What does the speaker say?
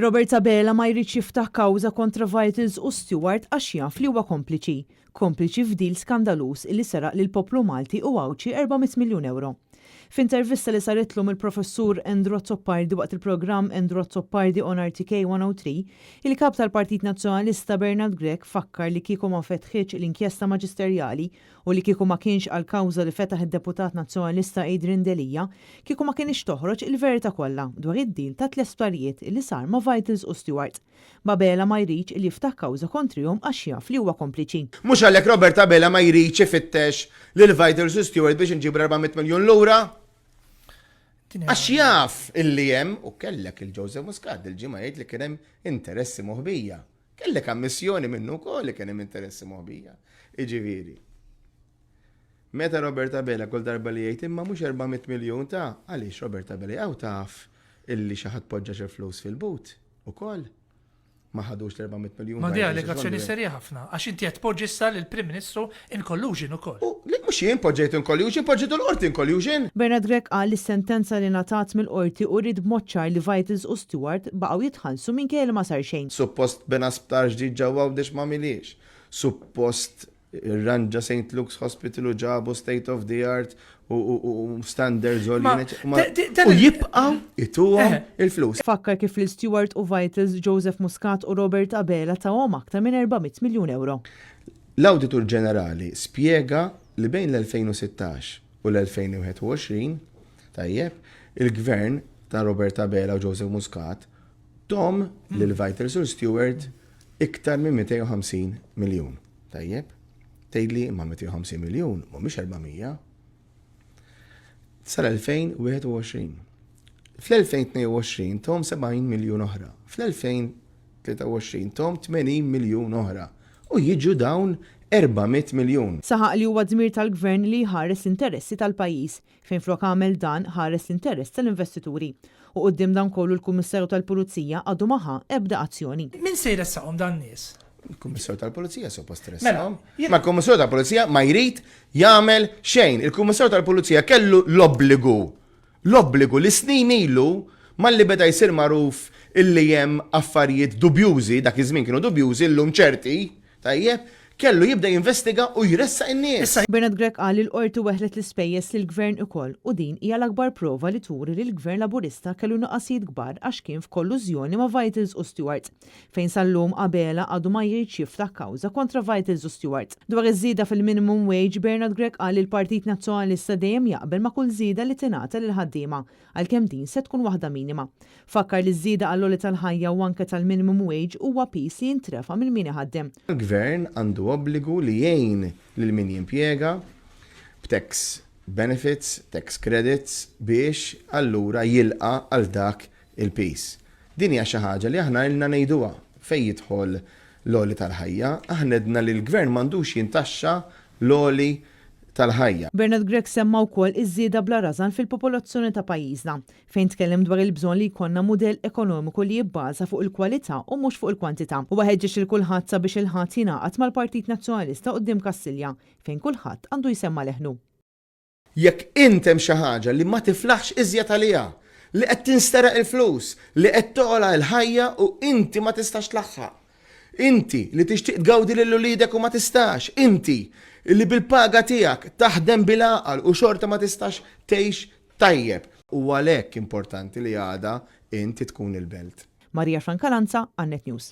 Robert Abela ma jridx jiftaħ kawża kontra Vitals u Steward għax jaf li huwa kompliċi. Kompliċi f'deal skandaluż illi seraq lill-poplu Malti u Għawdxi 400 miljun ewro. F'intervista li saritlu mill-Professur Andrew Azzopardi waqt il-programm Andrew Azzopardi on RTK 103, il-Kap tal-Partit Nazzjonalista Bernard Grech fakkar li kieku ma fetħitx l-inkjesta maġisterjali u li kieku ma kienx għall-kawża li fetaħ id-Deputat Nazzjonalista Adrian Delia, kieku ma kinitx toħroġ il-verità kollha dwar id-deal ta' tle sptarijiet li sar ma' Vitals u Steward. B'Abela ma jridx li jiftaħ kawża kontrihom għax jaf li huwa kompliċi. Mhux għalhekk Robert Abela ma jridx ifittex lil Vitals u Steward biex inġibu l-400 miljun lura? Għax jaf illi hemm, u kellek il-Joseph Muscat dil-ġimgħa jgħid li kien hemm interessi moħbija. Kellek ammissjoni minnu wkoll li kien hemm interessi moħbija. Jiġifieri, meta Robert Abela kull darba li jgħid imma mhux 400 miljun ta' għaliex Robert Abela jew taf illi xi ħadd poġġa xi flus fil-but ukoll. Ma ħadux l-400 miljun. Ma di allegazzjoni serja ħafna, għax inti qed tpoġġi issa lill-Prim Ministru in collusion ukoll. U le mhux jien poġġejtu in collusion, poġġitu l-qorti in collusion. Bernard Grech qal li s-sentenza li ngħatat mill-Qorti uriet b'mod ċar li Vitals u Steward baqgħu jitħallsu minkejja li ma sar xejn. Suppost bena sptar ġdid ġewwa Għawdex m'għamilhiex. Suppost irranġa Saint Luke's Hospital u ġabu state of the art u standards għoljin u jibqgħu jtuhom il-flus. Fakkar kif lil Steward u Vitals, Joseph Muscat u Robert Abela tahom aktar minn 400 miljun ewro. L-Awditur Ġenerali spjega li bejn l-2016 u l-2021, tajjeb, il-Gvern ta' Robert Abela u Joseph Muscat thom lil Vitals u Steward iktar minn 250 miljun. Tajjeb? Tgħidli imma 250 miljun mhumiex 400. Sal-2021. Fl-2022 tom 70 miljun oħra. Fl-2023 tom 80 miljun oħra. U jiġu dawn 400 miljun. Saħaq li huwa dmir tal-Gvern li jħares l-interessi tal-pajjiż, fejn flok għamel dan ħares l-interess tal-investituri. U quddiem dan kollu l-Kummissarju tal-Pulizija għadu ma ħa ebda azzjoni. Min se jressaqhom dan nies? Il-Kummissarju tal-Pulizija suppost tressaqhom. Mela, Ma l-Kummissarju tal-Pulizija ma jrid jagħmel xejn. Il-Kummissarju tal-Pulizija kellu l-obbligu l-obbligu li snin ilu malli beda jsir magħruf illi hemm affarijiet dubjużi, dak iż-żmien kienu dubjużi, llum ċerti, Tajjeb, kellu jibda jinvestiga u jressaq in-nies. Bernard Grech qal li l-Qorti weħlet l-ispejjeż li l-Gvern ikoll u din hija l-akbar prova li turi li l-Gvern Laburista kellu nuqqasijiet kbar għax kien f'kollużjoni ma' Vitals u Steward, fejn sal-lum Abela għadu ma jridx jiftaħ kawża kontra Vitals u Steward. Dwar iż-żieda fil-minimum wage, Bernard Grech qal li l-Partit Nazzjonalista dejjem jaqbel ma' kull żieda li tingħata lill-ħaddiema, għalkemm din se tkun waħda minima. Fakkar li ż-żieda għall-għoli tal-ħajja u anke tal-minimum wage huwa piż li jintrefa' minn min iħaddem. Il-Gvern għandu obbligu li jgħin lil min jimpjega b'tax benefits, tax credits biex allura jilqa' għal dak il-piż. Din hija xi ħaġa li aħna ilna ngħiduha fejn jidħol l-għoli tal-ħajja. Aħna għedna li l-Gvern m'għandux jintaxxa l-għoli tal-ħajja. Bernard Grech semma wkoll iż-żieda bla rażan fil-popolazzjoni ta' pajjiżna, fejn tkellem dwar il-bżonn li jkollna mudell ekonomiku li jibbaża fuq il-kwalità u mhux fuq il-kwantità. Huwa ħeġġeġ lil kulħadd sabiex il-Ħadd jingħaqad mal-Partit Nazzjonalista quddiem Kastilja, fejn kulħadd għandu jsemma' leħnu. Jekk int hemm xi ħaġa li ma tiflaħx iżjed għaliha, li qed tinsteraq il-flus, li qed togħla l-ħajja u inti ma tistax tlaħħaq. Inti li tixtieq tgawdi lil uliedek u ma tistax, inti li bil-paga tiegħek taħdem bil-għaqal u xorta ma tistax tgħix tajjeb. U għalhekk importanti li għada inti tkun il-Belt. Maria Francalanza għal Net News.